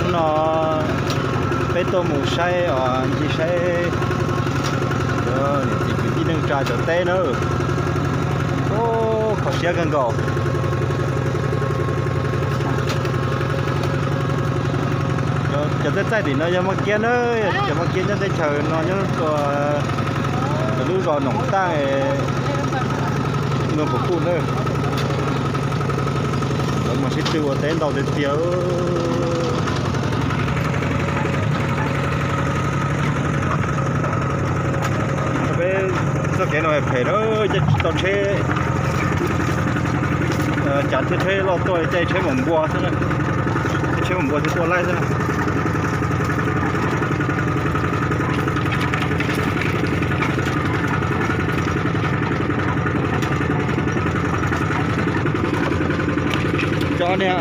Hnub no peb tuaj mus saib os, ncig saib cov niam txiv kwv tij neej tsa cov teb na. Kho siab kawg nkaus. Cov txaij txaij tim no yog maj kiab na, cov maj kiab nyob teb chaws no nyob tua cov lub zos Noom Taj, Luag Phuv Kuj na. Lawv mas sib tw ua teb ntau tiag tiag. Peb txoj kev no phem na, caij tsis tau tsheb, cav thiab tsheb loj tuaj caij tsheb mam npua xwb, caij tsheb mam npua thiaj tuaj laij xwb. Cov niag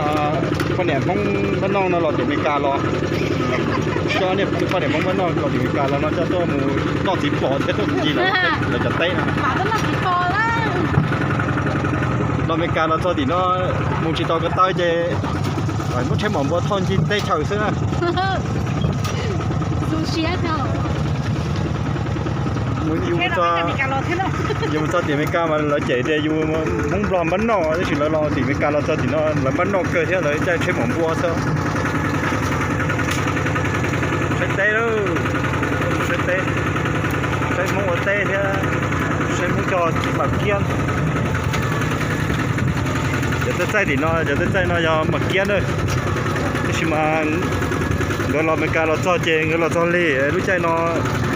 poj niam Hmoob npab noj no los tim Amelikas los, cov niag poj niam Hmoob npab noj los tim Amelikas los no coj tuaj mus noj txiv pos thiab tuaj mus ncig lawv cov teb no. Los Amelikas los txog tim no mus tsis tau ko taw ces muab tsheb mam npua thauj ncig teb chaws xwb na. Yus mus txog tim Amelikas mas lawv cem tias yus Hmoob Nplog npab noj, tab sis lawv los tim Amelikas los txog tim no lawv npab noj kawg thiab lawv caij tsheb mam npua xwb. Saib teb, saib teb, saib Hmoob ua teb thiab saib Hmoob cog txiv mam kiab. Cov txaij txaij tim no, cov txaij txaij no yog mam kiab na. Tab sis mas nkawd los Amelikas los txog ces nkawd los txog lig lub caij no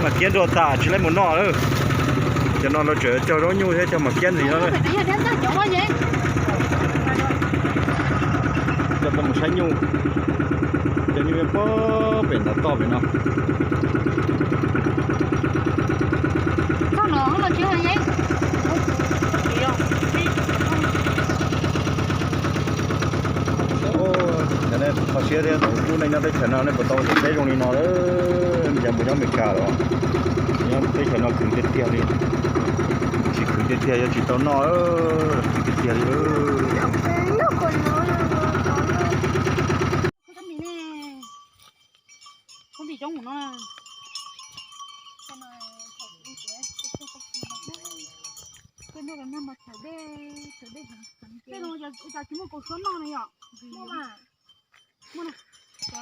mam kiab nrog tas tsis laib mus noj lawm. Cov no lawv tseem cog zaub nyuj thiab cog mam kiab ntxiv no. Coj tuaj mus saib nyuj, cov nyuj pem nram toj pem no. Cov nej qhov siab thiab tus pub nej nyob teb chaws no nej puas tau ua teb zoo li no lawm, cas mus nyob Amelikas los nyob teb chaws no khwv tiag tiag li. Tsis khwv tiag tiag yog tsis tau noj, khwv tiag tiag li.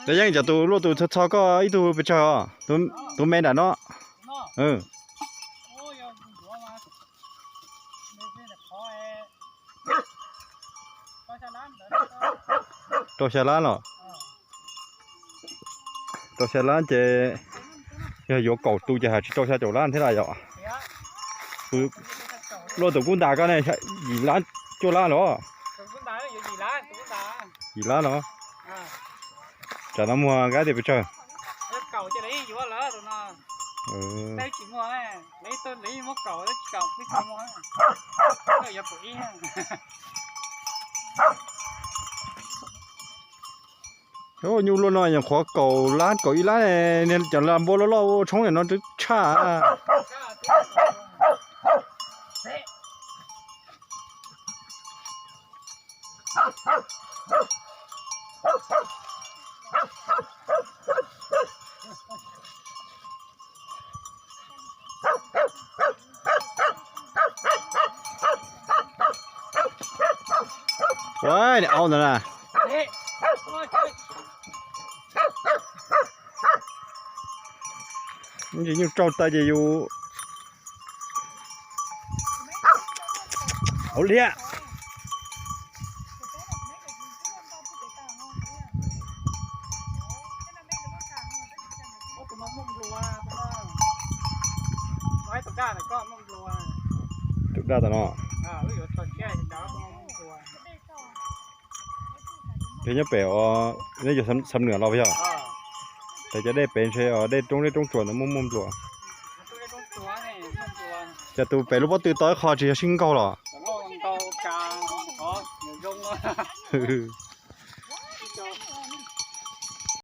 Cov yeej cov tus luaj tus txho txho koj ib tug pes tsawg os? Tus me nram no. Rau xya lab los? Rau xya lab ces yog yuav kaum tus ces hais tsis rau xya caum lab thiab las yom? Luaj tus kub ntas koj ne, yim lab cuaj lab los? Yim lab los? Tsam no muag nqaib tias pes tsawg? Nyuj luaj no nyuam qhuav kaum lab kaum ib lab, cov las npua loj loj ua tshoob nim no twb tshaj. Ua niam au ntawd na. Ntsis nyuj tsaug taw ces yus hauv liab. Tus daj tas no. Ces nyob pem os, neb yog xam nws los yog? Ces cov dej pem ntshe os, dej roob dej roob tsuas ntawd muaj muaj nplua. Ces tus pem lub pob tw tau ib qho tsis yog sib nkaug los?